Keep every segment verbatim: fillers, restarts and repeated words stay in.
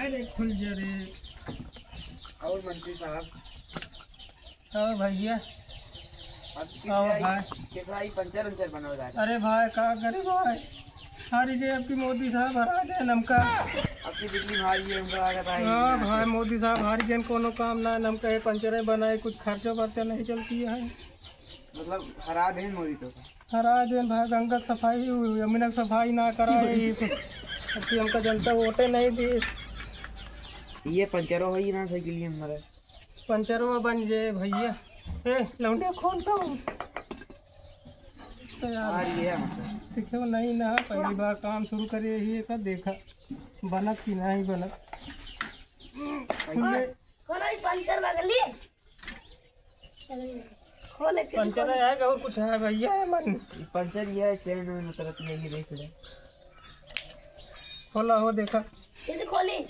अरे खुल जा रे। और मंत्री साहब। और भैया। अब किस आओ भाई। कैसा ही पंचर उंचर बनवा रहा है? अरे भाई, का करे भाई, हारी गए। अब की मोदी साहब हरा दे हमका। अब की दिल्ली भाई ये हमका लागत है हाँ ये भाई, मोदी साहब हारी गए, कोनो काम ना, हमका ये पंचर बनाए, कुछ खर्चा बर्चा नहीं चलती है। मतलब हरा दे मोदी तो। हरा देन भाई, गंगा के सफाई, यमुना के सफाई ना कराई। अब की हमका जनता वोटे नहीं दी। ये पंचरो है ना साइकिल ये हमारा। पंचरवा बन जे भैया। ए, लौंडे खोल तो। तो यार, आ रही है हमको। ठीक है, नहीं ना, पहली बार काम शुरू करे ही का देखा, बनत कि नहीं बनत। खोलो, खोलो, ये पंचर बगली। खोले, कैसे पंचर खोले? है कि और कुछ है भैया? है मन पंचर ये है, चैन में उतरत है, ये देख ले। खोला हो, देखा। कैसे खोले?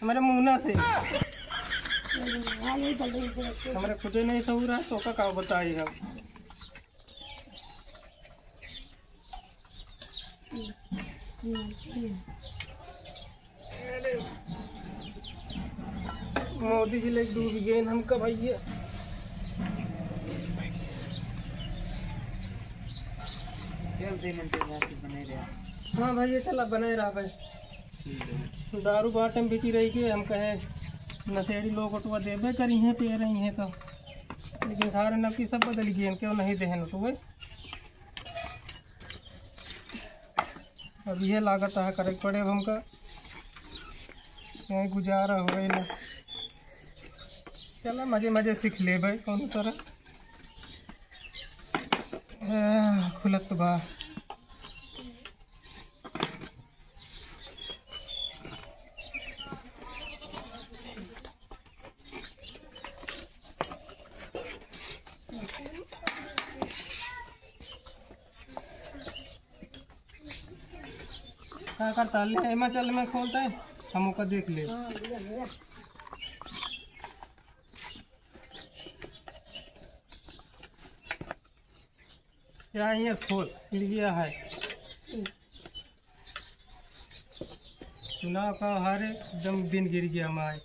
हमारे मुंह ना से। हाँ, यही चल रही है। हमारे खुदे नहीं सहूर है, तो का, का बताई हम। मोदी जी लेके डूब गए हमका भैया। चल दे मन के बात बनाए रहे। हाँ भैया, चला बनाए रहा भाई। ठीक है। दारू बाटे में बिकी रही के हम कहे नशेड़ी लोग ओटवा देबे करी हैं, पिए रही हैं तो, लेकिन सारे नकी सब बदल गए, क्यों नहीं देहन ओटवे। अब ये लागत है करे के पड़े अब हमका, यहीं गुजारा होए ना। चला मजे मजे सीख लेबे कौन तरह। आह, खुलत बा। का करता ले, एमा चल, मैं खोलता है, हम ओका देख ले। या ये खोल, खिड़किया है। चुनाव का हारे एकदम दिन गिर गया हमारे।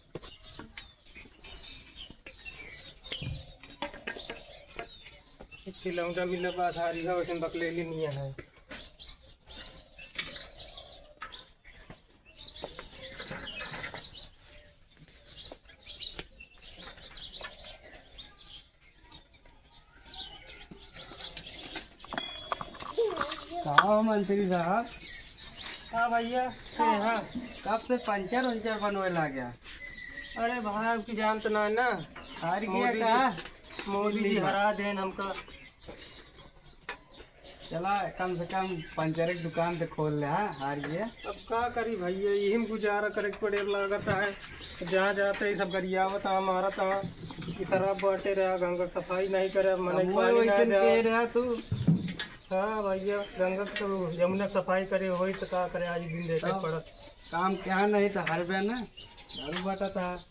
खिलौना मिले बात हारी है, वैसे बकलेली नहीं है। का हो मंत्री साहब? हाँ भैया, के हाँ? कब से पंचर उंचर बनवे लाग्या? अरे भाई, अब की जानत ना है ना। हार गया मोदी जी, का? मोदी जी हरा देन हमका। चला, कम से कम पंचर की दुकान तो खोल ले, हाँ, हार गया। अब का करी भैया, यही में गुजारा करे के पड़े लागत है। जहाँ जाते ही सब गरियावत है, मारत है कि शराब बाटे रहा, गंगा के सफाई नहीं करे, अब मनई अब पानी ना वैसन जाए। कह रहा तू। हाँ भैया, गंगा के तो, यमुना के सफाई करे होई तो का करे, आज दिन देखे तब पड़त। काम क्या नहीं तो हर बे ना, दारू बाटा था।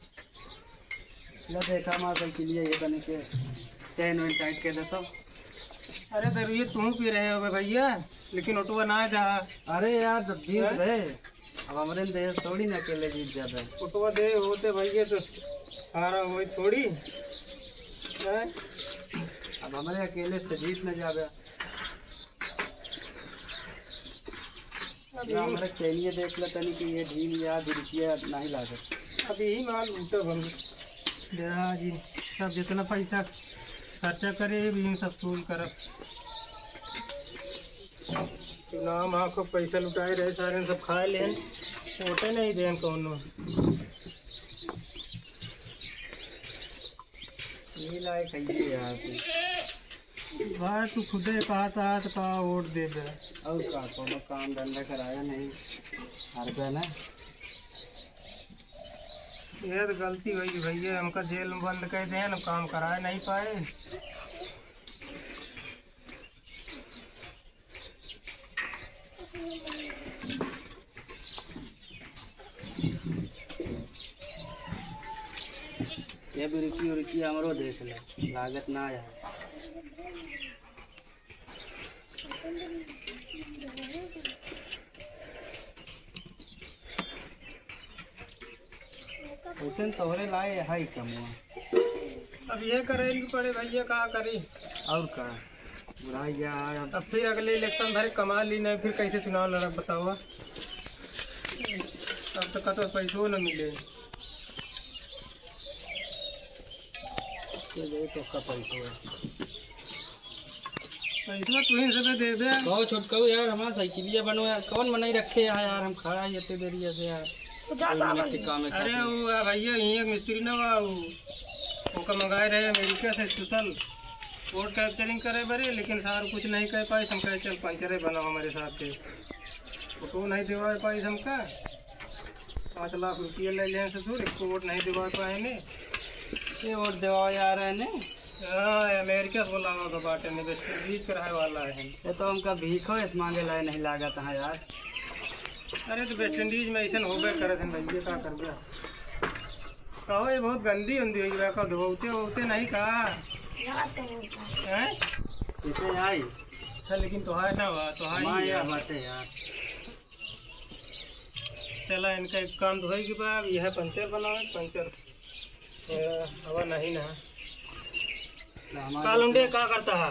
या देखा मार साइकिलिया ये बने के चैन वैन टाइट कर देता। अरे दारू ये तू पी रहे हो भैया, लेकिन ओटवा ना जा। अरे यार, जब जीत हैं? रहे, अब हमरे देश थोड़ी ना अकेले जीत जाबे। ओटवा दे होते भैया तो हारा होई थोड़ी। हैं? अब हमरे अकेले से जीत ना जाबे। अब या यही हमारे चैनिया देख ले तनी कि ये ढील या बिरकिया नहीं लागत। अब यही माल उठब हम। जरा जी, सब जितना पैसा खर्चा करे, भी हम सब फूल करब। चुनाव में खूब पैसा लुटाए रहे, सारे सब खाए लेन, वोटे नहीं देन कौनो। ये लाए कैसे यार तू? भाई, तू खुदे कहा था तो का वोट दे दे। और का, कोनो काम धंधा कराया नहीं, हार गया ना। ये तो गलती हुई भैया, हमका जेल में बंद कर दे ना, काम कराए नहीं पाए। ये बिरकी उरकी हमरो देख ले, लागत ना आया। उतन तोहरे लाए है कमुआ। अब ये करे के पड़े भैया, का करी? और का? बुढ़ाई गया है अब। अब फिर अगले इलेक्शन भरे कमा ली नहीं, फिर कैसे चुनाव लड़ब बतावा? अब तो कतो पैसो न मिले। ये ले तो का पैसो है। पैसवा तुहीं सबे दे दे। कहो छोटकऊ यार, हमार साइकिलिया बनवा यार, कौन बनाई रखे है यार, हम खड़ा ही इतने देरिया से यार। तो जा कोई साहब। मिनट के काम है अरे खातिर। वो यार भैया, यहीं एक मिस्त्री ना बा, वो, ओका मंगाए रहे अमेरिका से स्पेशल रोड कैप्चरिंग करे बरे, लेकिन सार कुछ नहीं कह पाए, हम कहे चल पंचरे बनाओ हमारे साथ से। फोटो नहीं देवा पाए हमका। पाँच लाख रुपया ले लें ससुर, एक वोट नहीं दिवा पाए ने। ये वोट दिवाओ यार है ने। हाँ, अमेरिका से बोलावा का बाटे ने, वेस्ट इंडीज के रहे वाला है। ये तो हमका भीखो इस मांगे लाए नहीं लागत है यार। अरे तो वेस्ट इंडीज में ऐसन होबे करत है भैया, का करबे? कहो ये बहुत गंदी उंदी हुई बा, का धोते वोते नहीं का? हैं? इसे आई। अच्छा, लेकिन तोहार ना हुआ, तोहार हमार ही यह है। बात है यार। चला, इनका एक काम तो होई कि बा, अब यह पंचर बनावे, पंचर। ए, हवा नहीं ना। तो हमारे कालुंडे का करता है?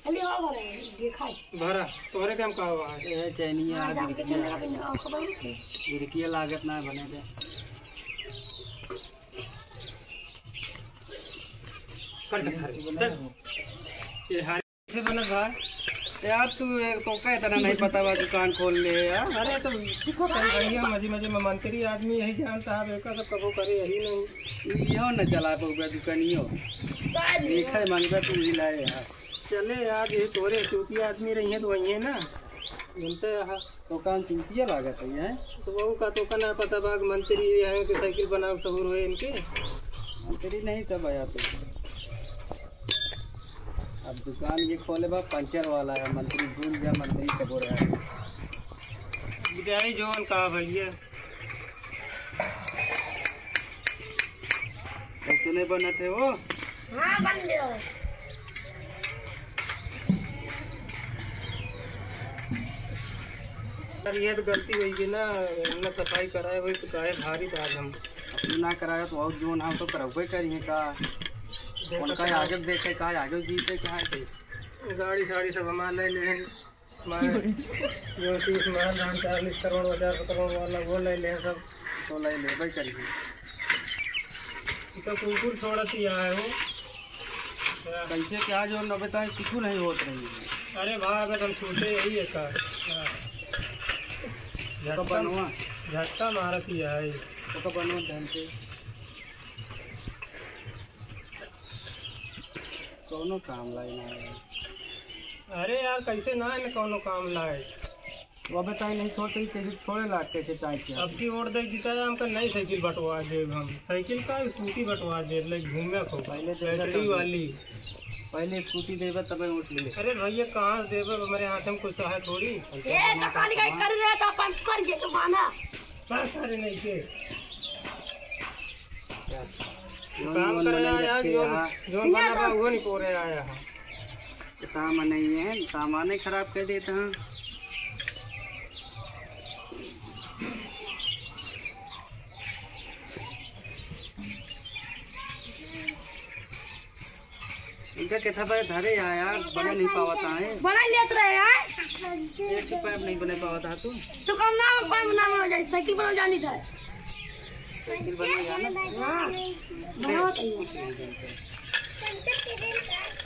अरे, हाँ, भरा है, देखा है। भरा, तोहरे काम का हुआ है? ये चैनिया हाँ, जान के गिरकिया। कैमरा पे ना, खबर नहीं थी। गिरकिया लागत ना बने दे। कट के सारे, कट। ये हारे। कैसे बनत बा? यार, तू एक तो का इतना नहीं पता बा, दुकान खोल ले यार। अरे, तो सीखो कहीं बढ़िया, मजे, मजे में मंत्री आदमी यही जानता है, बेका सब कबो करे यही नहीं। इहो न चला पउबा दुकानियो। सारी। देखे मंगबा तू ही लाए यार। चले यार, ये तोरे चूतिया आदमी रही है तो वही है ना, घूमते रहा। तो काम चूतिया लागत है, हैं? तो वो का तो का ना पता बा कि मंत्री ये है कि साइकिल बनाओ सहूर होए इनके। मंत्री नहीं सब आया तो। अब दुकान ये खोले बा पंचर वाला है, मंत्री भूल गया, मंत्री से बोल रहा है। बिचारी जौन का भैया। कैसे नहीं बनत है वो? हाँ, बन गया। सर, ये तो गलती होई गई ना, हमने सफाई कराए हुए तो काहे भारी था आज हम। अब तू ना कराए तो और जो ना हो तो करबे करिए का। देखो उनका तो आगे देखे का, आगे जीते का है। गाड़ी साड़ी सब हमारे ले ले हैं। हमारे जो तीस महल रहन चालीस करोड़, पचास करोड़ वाला वो ले ले हैं सब। तो ले लेबे करिए। ये तो कुकुर छोड़त ही आए हो। कैसे क्या जो न बताए, कुछ नहीं होत रही है। अरे भाई, अबे तुम छूटे यही है का? हाँ। तो झटका, बनवा। झटका मारत ही है। तो, तो बनवा ढंग से। कौनो काम लाए ना है। अरे यार, कैसे ना है, कौनो काम लाए? वो अबे ताई नहीं छोड़, तेरी तेरी छोड़े लाग के, के ताई के। अब की वोट दे जीता है, हमका नई साइकिल बंटवा देब हम। साइकिल का, स्कूटी बंटवा देब, ले घूमे को। पहले तो बैटरी वाली। पहले स्कूटी देबे, तबे वोट मिले। अरे भैया, कहाँ से देबे? हमारे हाथ में कुछ तो है थोड़ी। ए, कटाली का कर रहे तो अपन कर ये तो माना। बस, अरे नहीं के। काम कर रहा है यार, जो, जो बना बा, वो नहीं को रहा है। सामान नहीं है, सामान ही खराब कर देता हूँ। इनका कितना बड़े धरे यार, यार, बना नहीं पावत है। बना लेत रहे यार। एक तो पाइप नहीं बना पावत है तू। तो कम ना, पाइप ना बना जाए, साइकिल बना जानी था। साइकिल बना जाना। हाँ, बनाओ तो ये।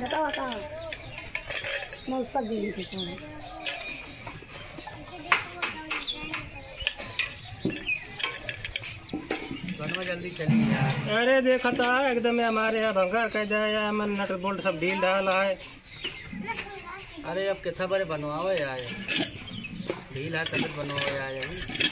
बताओ, बताओ। मैं उसका दे देती हूँ। बनवा जल्दी चली यार। अरे देखा था एकदम हमारे यहाँ भंगार कर जाए यार, मन नट बोल्ट सब ढील ढाल है। अरे अब कितना बारे बनवावे यार, ढील है तब बनवावे यार अभी।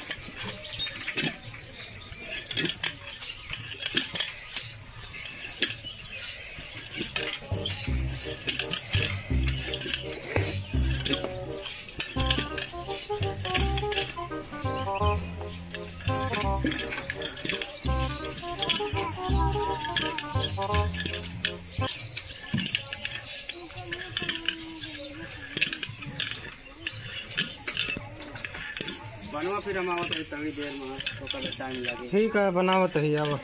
बनवा फिर हम आवत है तभी देर में, ओकर टाइम लगे। ठीक है, बनावत है, आवा।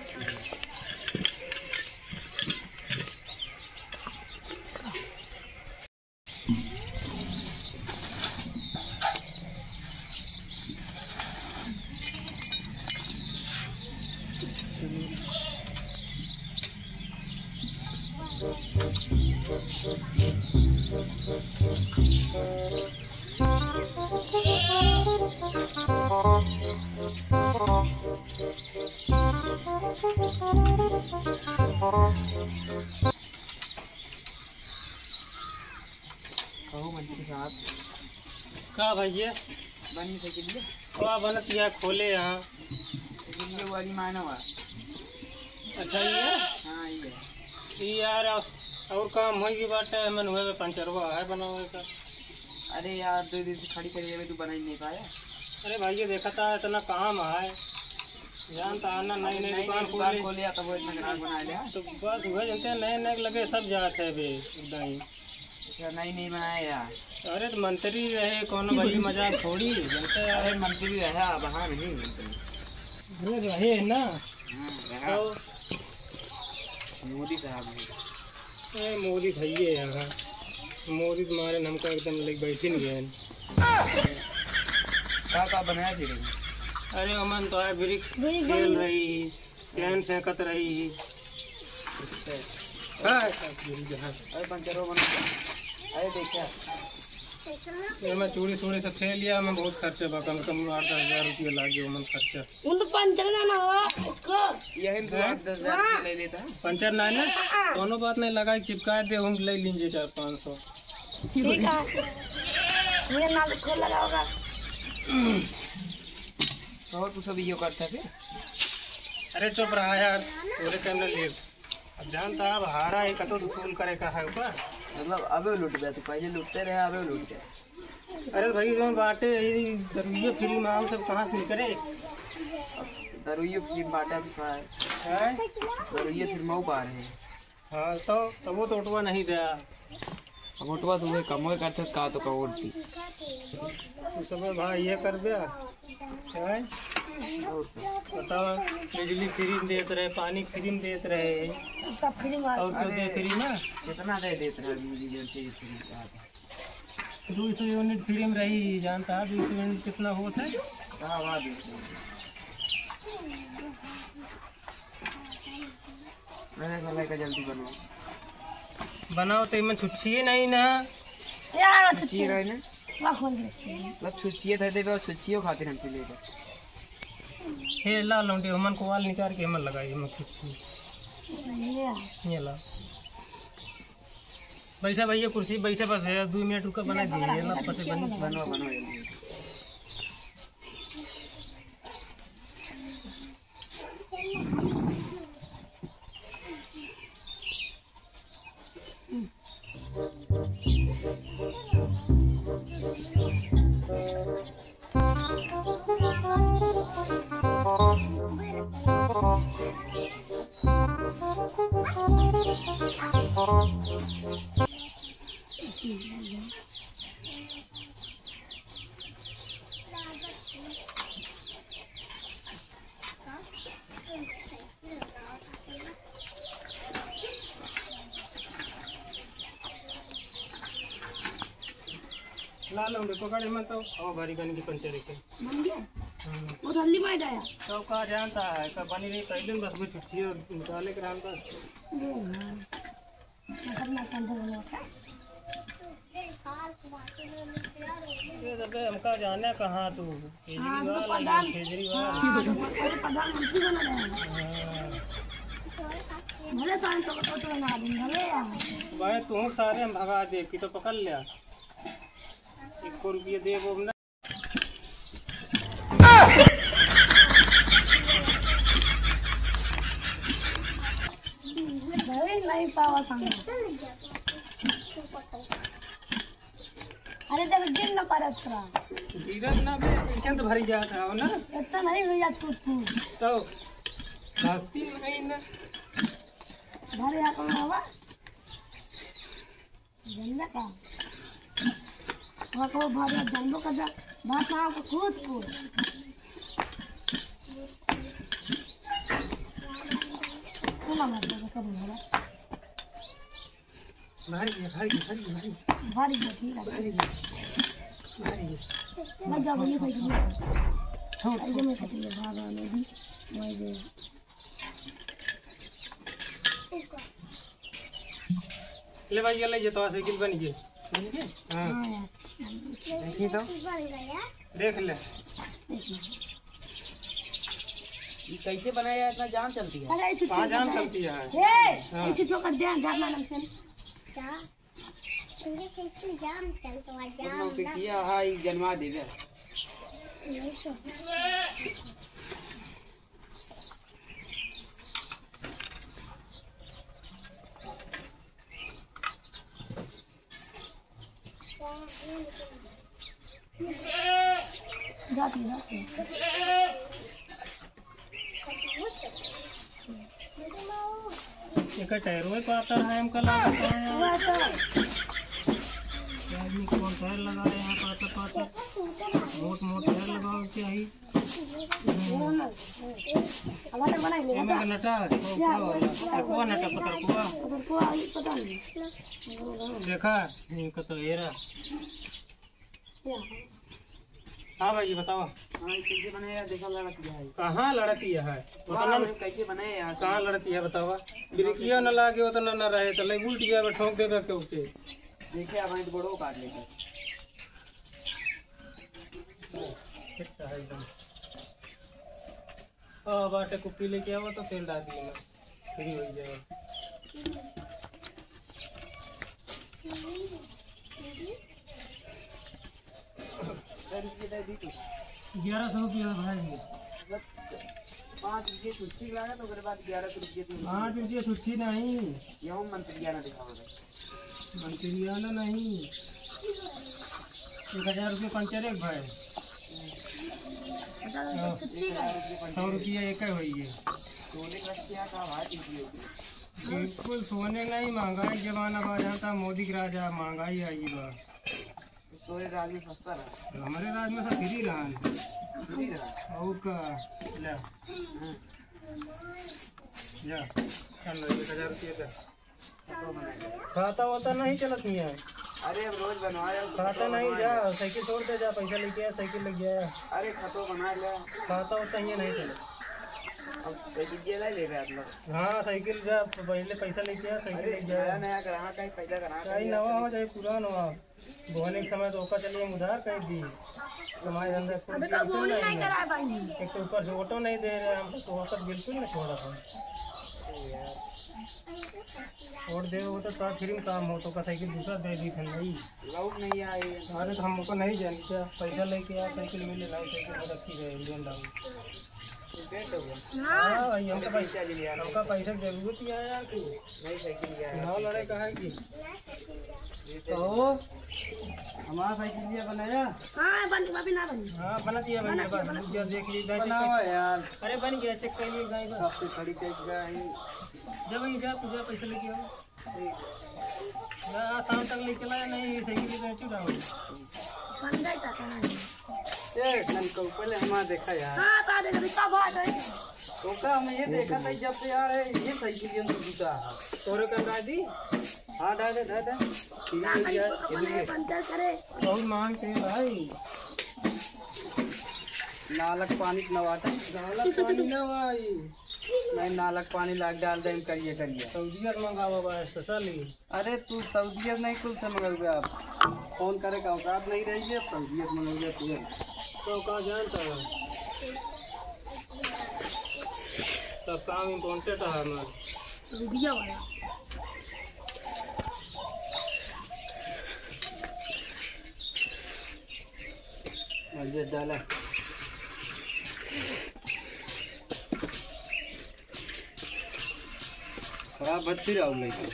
कहो मंत्री साहब। का भैया? बनी साइकिल ये? का बनत या खोले यहाँ? साइकिल ये वाली मानव है। अच्छा, ये? हाँ, ये। ये यार, और काम होइ गई बाटे, मन हुए में पंचरवा है बनावे का। अरे यार, दो दिन से खड़ी करी है, तू बना ही नहीं पाया। अरे भाई, ये देखा था, इतना काम है, जानता है ना, नई अरे नई नई दुकान नई दुकान खोली। खोली है, तो वो इतना ग्राहक बना लिया। तो बस वह जनते हैं, नए नए लगे सब जात है बे, एकदम ही। अच्छा, नई नई बनाया यार। अरे तो मंत्री रहे, कौनो भाई मजाक थोड़ी, जनते हैं। अरे मंत्री रहे, अब हाँ नहीं मंत्री। अरे रहे है ना। हाँ, रहा। तो मोदी साहब हैं। ए, मोदी भैये यहाँ। मोदी तुम्हारे हमका एकदम लेके बैठे नहीं गए। का, का बनाया फिर? अरे, ओमन तो है, बिरिक बिरिक खेल बन- रही, चैन फेंकत रही। अच्छा। हाँ, बिरिक, हाँ। अरे, पंचरवा बना। अरे, देखा। ये मैं चूड़ी, चूड़ी सब फेल लिया, मैं बहुत खर्चा बा, कम से कम आठ दस हजार रुपया लाग गया, ओमन खर्चा। उन तो पंचर ना, ना हो, इसको। यही तो हैं? आठ दस हजार रुपया ले लेता है। पंचर ना है ना? हाँ। कोनो बात नहीं, लगा के चिपका दे, हम ले लीजिए चार पाँच सौ। ठीक है। ये ना तो खोल लगा होगा। और तू सब यो करता फिर? अरे चुप रहा यार, पूरे कैमरा ले। अब जानता है, अब हारा है, कतो वसूल करे का है ऊपर। मतलब, अबे लूट गया, तू पहले लूटते रहे, अबे लूट गया। अरे भाई, जो बाटे, ये दरुइये फ्री में आओ, सब कहाँ से निकले? दरुइये फ्री में बाटे, अभी कहाँ है? हैं? दरुइये फ्री में पार है। हाँ, तो, तो वो तो उठवा नहीं दे। अब उठवा तो वही कमवे करते, का तो कहोड़ दी। तू सब भाई ये कर दे। हैं? बताओ, बिजली फ्री में देत रहे, पानी फ्री में देत रहे। सब फ्री में। और क्यों दे अरे, फ्री में? कितना दे देत रहे बिजली जब से फ्री में? दो सौ यूनिट फ्री में रही, जानता है दो सौ यूनिट कितना होत है? हाँ, हाँ, दो सौ। अरे, साला का जल्दी बनाओ। बनाओ तो इमें छुच्छिए नहीं ना। यार, छुच्छी छुच्छी रहे ना? वाह, खोल दे। मतलब, छुच्छिए थे, देबे और छुच्छियों खातिर हमसे लेबे। हे, ला लौंडे, हमन को वाल निकाल के हमन लगाई, हमन छुच्छी। ये। ये ला। बैठा भैया, कुर्सी बैठा, बस है, दो मिनट रुका, बना दिए, ये ला, पसे बनी। बनवा, बनवा जल्दी। ला लो, पकड़, मैं तो, ओ, भारी बन की पंचर एक। बन गया? हम्म। वो जल्दी बैठ आया। तो का जानता है, का बनी रही पहले, बस वो छुट्टी और निकाले के रहन बस। अरे यार। ये सब हमका जाने कहाँ तू, हाँ, तो केजरीवाल है, प्रधान-, केजरीवाल। हाँ, तो अरे प्रधानमंत्री बन रहे हैं। हाँ। भले सारे तो, तो, तो ना दिन भले यार। भाई, तू सारे हम भगा दे कि तो पकड़ लिया। एक रुपये दे वो ना। नहीं, नहीं पावा था। अरे, जब गिर न पारत रहा। गिरत ना बे, पीछे तो भरी जात रहा हो ना। इतना नहीं भैया, तू, तू। तो, रास्ती में नहीं ना। भरे हाथ में हवा। जानला का? वहाँ को भाग जानबो कर जा। बात ना आपको खुद को। सुना मत, कब होगा? भारी है, भारी है, भारी है, भारी है। भारी है, ठीक है। भारी है, भारी है। मत जाओ, ये सही है। छोड़, अरे, छोड़, मैं छोड़। सही है, भाग आने दी। मैं दे। ले भाई, ये ले, ये तो साइकिल बन गई। बन गई? हाँ। हाँ यार। देखी तो। देख ले। ये कैसे बनाया है, इतना जाम चलती है? अरे, ऐसे कहाँ जाम चलती है? ए, हाँ। ऐसे ठोकर दे, जाम ना लगते। क्या? तुझे कैसे जाम चलता है, जाम उसे ना। किया, हाँ, ये जन्मा देवे। नहीं तो। एकर टायरो पातर है, हमका लागत है यार। ये आदमी कौन टायर लगाए यहाँ पातर पातर? मोट मोट टायर लगावे के चाही। एमे के नटा, को, को, पतरकुआ नटा, पतरकुआ। देखा, इनका तो हेरा। हाँ भाई, बतावा। हाँ, ये कैसे बने यार? देखा, लड़त गया है। कहाँ लड़त गया है? वाह, उतना कैसे बने यार? कहाँ लड़त गया है, बतावा? ब्रेकिया न लागे, उतना न रहे, तो ले उल्ट गया, ठोक देबे के ओके। देखिए, आप तो बड़ो काट लेते। फिट है एकदम। हाँ, बाटे कुप्पी लेके आवा तो तेल डाल दिए ना, फ्री हो जाए। ग्यारह सौ रुपया भाई। पाँच रुपये सुच्ची लागा तो ओकरे बाद ग्यारह सौ रुपये। पाँच रुपये सुच्ची नहीं। यहू मंत्रिया ना दिखावा। मंत्रियाना नहीं, एक हजार रुपये पंचर एक भाई। हाँ। सौ रुपया एक है भाई ये। सोने का क्या था भाई? बिल्कुल सोने नहीं, महंगाई जमाना बा, जानता मोदी के राजा, महंगाई आई बा। तोरे राज में सस्ता रहा। हमारे राज में सब फ्री रहा है। फ्री रहा। और का? ले। हाँ। जा, चल, एक हजार रुपये दे। खाता होता नहीं चलत नहीं है। अरे, अब रोज बनवा रहे हो, खाता नहीं, जा, साइकिल छोड़ दे, जा, पैसा लेके आ, साइकिल लेके आ। अरे, खतो बना ले। खाता होता ही नहीं चलत। अब साइकिल ये ले ले रहे आप लोग। हाँ, साइकिल जा, पहले पैसा लेके आ, साइकिल अरे, लेके आ। नया, नया ग्राहक है, पहला ग्राहक चाहे है, नवा हो, चाहे पुराना हो। बोने के समय तो ओका चलिए हम उधार कर दी। कमाई धंधा कुछ अभी तो बिल्कुल बोनी नहीं नहीं है। करा पाएंगे। एक तो ऊपर से ऑटो नहीं दे रहे, हम तो ओका बिल्कुल नहीं छोड़ा था। छोड़ दे, वो तो साथ फ्री में काम हो, तो का साइकिल दूसरा दे दी था नहीं। लोग नहीं आए। अरे तो हम ओका नहीं जानते, पैसा लेके आ, साइकिल मिले ना, साइकिल बहुत अच्छी है, इंडियन डाउन। हाँ। हाँ भाई, हमका पैसा, हमका पैसा की जरूरत ही है यार कि नहीं, साइकिल लिया है। नौ लड़े का है कि? कहो, हमारा साइकिल लिया बनाया? हाँ, बन, अभी ना बनी। हाँ, बना दिया भाई, बना दिया, बस बना दिया। देख ली, बनावा यार। अरे बन गया, चेक कर लिए गाय का। सबसे खड़ी चेक गया है। जब वहीं जा, पूजा पैसा लेके आओ। ना, शाम तक लेके लाया नहीं, सही से बेचू ना हो। बन जाए चाचा ना। ए, ननकऊ, पहले हमारा देखा यार। हाँ, ता देख, अभी कब आ जाए? तो का हम ये देखा था जब से यार, ये साइकिल के अंदर घुसा है। तोरे का दादी? हाँ, दादा, दादा। ना, ये कहीं यार, को ये कपड़े देखिए। पंचर करे। बहुत मांगते हैं भाई। नालक पानी न वाटर। नालक पानी ना भाई। नहीं, नालक पानी लाग डाल दे, करिए, करिए। सऊदिया से मंगावा बा, स्पेशल ही। अरे, तू सऊदिया नहीं, कुल से मंगल गया आप। फोन करे का औकात नहीं रही है, सऊदिया से मंगल गया तू। तो का जानता है? सब काम इम्पोर्टेड है हमारे। सऊदिया वाला। और ये डाला। खराब भत फिर आओ लेके।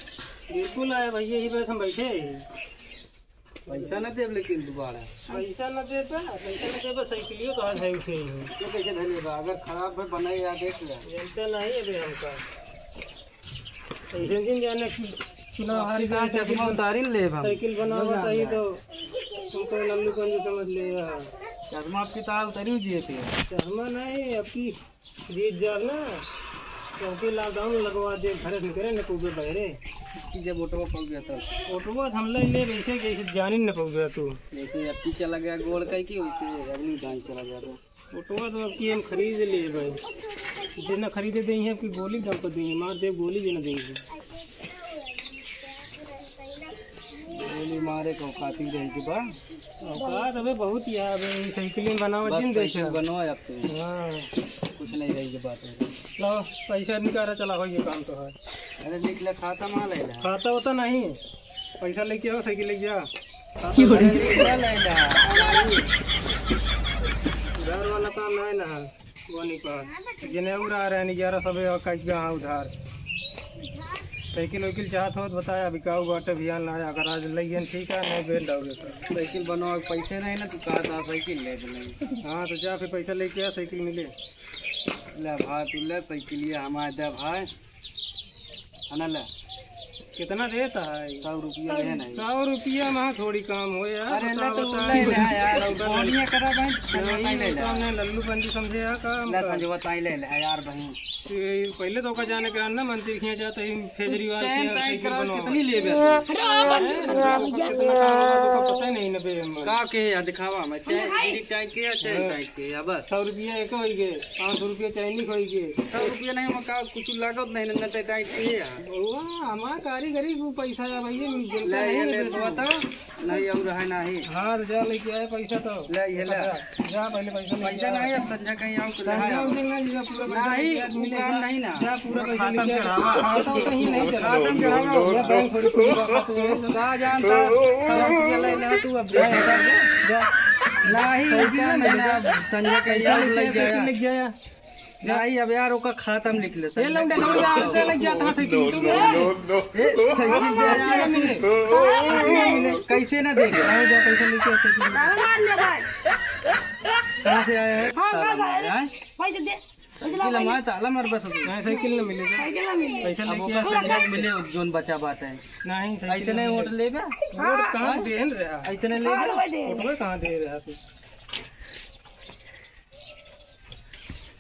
बिल्कुल आए भैया, यही पे हम बैठे हैं। पैसा ना देब लेकिन दोबारा। पैसा ना देबा, पैसा ना देबा, साइकिलियो तो आज है उसे ही। तो कैसे धरे बा? अगर खराब है, बनाए या देख ले। जनता नहीं अबे हमका। ऐसे दिन जाने कि चुनाव हार आपकी गए, कहाँ साइकिल चश्मा बन-, उतारी न लेब हम। साइकिल बनावत आई तो तुमको लल्लू कंजू समझ ले यार। चश्मा आपकी तार उतारी हुई जिए थे। चश्मा नहीं, आपकी जीत जाब ना, तो ओके लॉकडाउन लगवा दे, घरे से निकरे न कूबे बहरे। कि जब ऑटो पहुंच गया तब? ऑटो हम ले ले, वैसे जैसे जानी न पहुंच गया तू। जैसे अत्ती चला गया गोड़ कह के, वैसे अगली दाई चला गया तो। ऑटो तो अब की हम खरीद ले भाई, जितना खरीदे देंगे आपकी गोली दम पर देंगे, मार दे गोली भी ना देंगे। मारे को खातिर रही के बा। औकात अबे बहुत ही है, अबे ई साइकिल में बनावत बस दिन देखे। साइकिल बनवा अब तू। हाँ। कुछ नहीं रही के बात है। लो, पैसा निकाला, चला, हो ये काम तो है। अरे, लिख ले, खाता में ले ले। खाता होता नहीं, पैसा लेके आओ, साइकिल लेके जा। खाता में ले ले। घर वाला काम नहीं ना है। वो नहीं कहा। जिन्हें उड़ा रहे हैं, ग्यारह सौ और कह गया, हाँ, उधार। साइकिल वाइकिल चाहत हो तो बताया, बिकाऊ बाटे, भियान ना आया। अगर आज लइयन ठीक है, नहीं बेल डालोगे तो। साइकिल बनवा के पैसे नहीं ना, तू कहा था साइकिल ले ले। हाँ, तो जा फिर पैसा लेके आ, साइकिल मिले। ले भाई, तू ले साइकिल, ये हमारे दे भाई। है ना, ले। कितना देता है? सौ रुपया ले नहीं। सौ रुपया में थोड़ी काम हो यार, अरे, ले बताओ, तो बताओ। ले ले यार, और बोनिया करा भाई, नहीं, चलवा ताई ले ले। काम नहीं, लल्लू पंडी समझे यार काम ले का। संजवा ताई ले ले यार भाई। ये पहले तो ओका जाने के ना, मंत्री के यहाँ जाते ही फेजरी वाले चैन के टाइट साइकिल करा, बनवा। कितनी लेबे? अरे, आप कितना काम होगा तो पता ही नहीं ना बे। का के या दिखावा में, चैन भाई। टाइट के या चैन हाँ। टाइट के या बस। सौ रुपया एक होई गे, पाँच सौ रुपया चैनी होई गे। सौ रुपया नहीं, हम का कुछ लागत नहीं, न टाइट के या। वाह, हमार कारीगरी को पैसा है भैया, मिल ले, ये नहीं ले, है। तो बताओ। नहीं, और है नहीं। हाँ, तो जा लेके आए पैसा तो। ले, ये ले। जा, जा, पहले पैसा लेके पैसा आ। नहीं, अब संझा कहीं और कुछ संझा नहीं। उस दिन नहीं, जा, पूरा पैसा नहीं, लेके आ, वो मिले, काम जा। नहीं ना। जा, पूरा पैसा खाता लेके आ। चढ़ावा। खाता तो कहीं नहीं चढ़ावा। खाता चढ़ावा। ये बैंक थोड़ी खुली बात है। जा, जानता। जा, तू ले ले, तू अब जा, जा, जा। नहीं, पैसा लेके आ, नहीं, अब संझा कहीं पैसा और लेके लेके आ, जाया। लेके जाया। नहीं, अब यार, ओका खाता में लिख ले, ये संझा लौंडे, कहीं। लौंडे, आ, चले जाता है साइकिल, तू ले। ए, साइकिल दे यार। कैसे ना देंगे? आओ, जा, पैसा लेके आ, साइकिल। कहाँ से आया है? हाँ, कहाँ से आया है? आए? पैसे दे, पैसे ला, साइकिल हमारे, ताला मार बस। नहीं, साइकिल ना मिले। साइकिल ना मिले। पैसा अब लेके ओका आ। संझा मिले, जोन बचा बात है। नहीं, साइकिल ऐसे ना नहीं मिले। वोट लेबे? वोट कहाँ हाँ? देन रहा? ऐसे नहीं लेबे? हाँ, वही दे। वोट कहाँ दे रहा तू?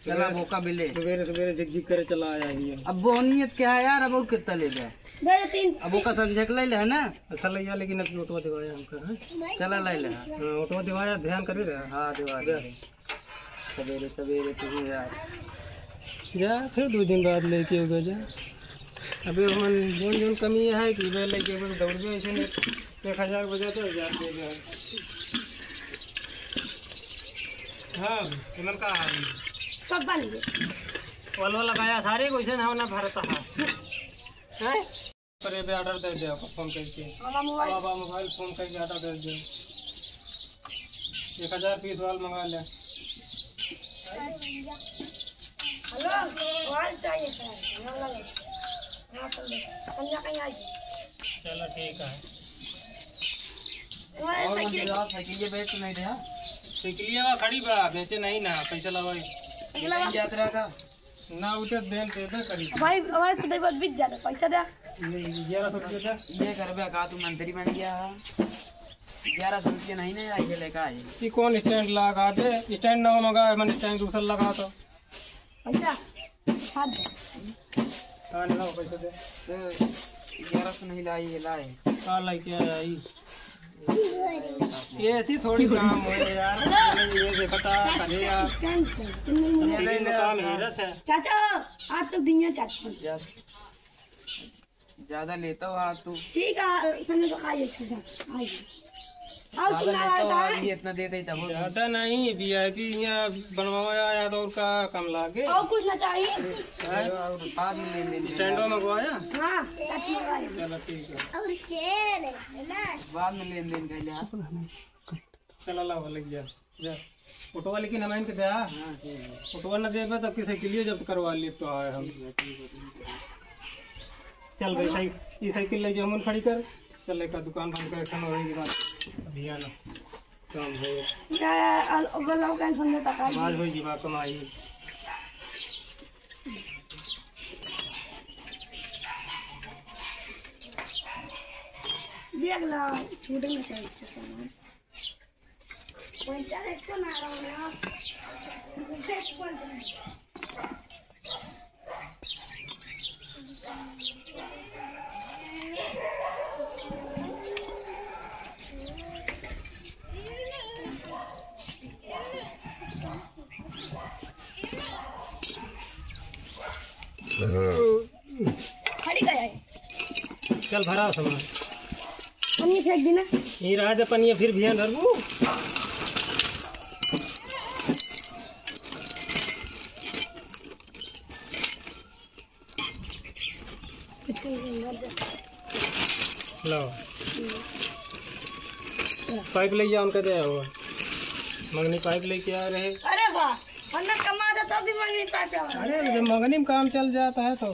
चला, मौका मिले। सुबेरे सुबेरे झिकझिक करे चला आया ही है। अब बोनियत क्या है यार, अब और कितना ले जाए? दे दे तीन। अब ओका संझक ले ले, है ना? अच्छा ले जा, लेकिन अब ऑटो दिवाया हमका, हैं? चला ले ले। हाँ, ऑटो दिवाया, ध्यान करे रहे। हाँ, दिवा दे। सवेरे सवेरे तू यार। जा, फिर दो दिन बाद लेके होगा जा। अबे हमन जोन जोन कमी है कि वे लेके बस दौड़ गए, इसे एक हजार बजा तो हजार दे दे। हाँ, इमन का हाल है? सब बन गए। वलवा लगाया सारे को, इसे ना होना भरता है। हैं? पर ये भी ऑर्डर दे दे, फोन करके। हमारा मोबाइल। बाबा मोबाइल फोन करके ऑर्डर दे दे। एक हजार पीस वाल मंगा ले। हेलो, मोबाइल चाहिए सर। हाँ, ला लो। हाँ, कर दो। संझा कहीं आ जाए। चलो, ठीक है। मोबाइल और साइकिल। मंदिर, साइकिल ये बेच नहीं रहा? साइकिल ये वहाँ खड़ी बा, बेचे नहीं ना, पैसा लावा। पैसा लावा। यात्रा का? ना, उठे देन देबे करी। भाई, भाई, तो देखो, बिक जाता, पैसा दे। ये ग्यारह सौ रुपये दे। ये करबे का, तू मंत्री बन गया है? ग्यारह सौ रुपये नहीं ना, ये लेकर आए। ये कौन स्टैंड लगा दे? स्टैंड ना मंगा, मैंने स्टैंड दूसरा लगा तो। पैसा? हाथ दे। हाँ, लाओ, पैसा दे। तो ग्यारह सौ नहीं लाई, ये लाए। का लाई, क्या आई? ये ऐसी थोड़ी काम है यार। ये देखता, चाचा, अरे यार। स्टैंड पे, तुमने मुझे ये ले, ले, काम है, रथ है। चाचा, आठ सौ दिए चाचा। जा-, ज्यादा लेता हो आज तू। ठीक है, संजय तो खाइए, अच्छा, आइए। और ज्यादा तुम लेता हो, आया आज था? ये इतना दे दे तब। ज्यादा नहीं, वीआईपी यहाँ बनवाया यार, और का कम लागे? और कुछ ना चाहिए? हैं? और बाद में लेन देन स्टैंड मंगवाया? हाँ, स्टैंड मंगवाया। चलो ठीक है। और खेल है ना? बाद में लेन देन कर लिया। चला ला, लग जा, जा। ऑटो वाले की नमाइन के दे, हाँ? हाँ, ठीक है। ऑटो वाला देबे तो किसी के लिए जब्त करवा लिए तो आए हम। ठीक है, ठीक है, ठीक है। चल भाई, साइ-, ई साइकिल ले जा, हमन खड़ी कर। चल, एक दुकान बंद कर, खाना होने के बाद अभी आना। काम है। क्या, अल-, अल-, अल-, संजय तक आई। बात होई की बात कमाई। देख ला, छूट में से इसके सामान। कोई तो इसको ना रहा हूँ ना। खड़ी गया है। चल, भरा सामान। पनिया फेंक दी ना। ई रहा दे पनिया, फिर भियान धरबू। लो। पाइप ले जाओ, उनका दे आओ। मंगनी पाइप लेके आ रहे। अरे वाह, अन्ना कमा दे तब भी मंगनी पाइप आवा। अरे, जब मंगनी में काम चल जाता है तो।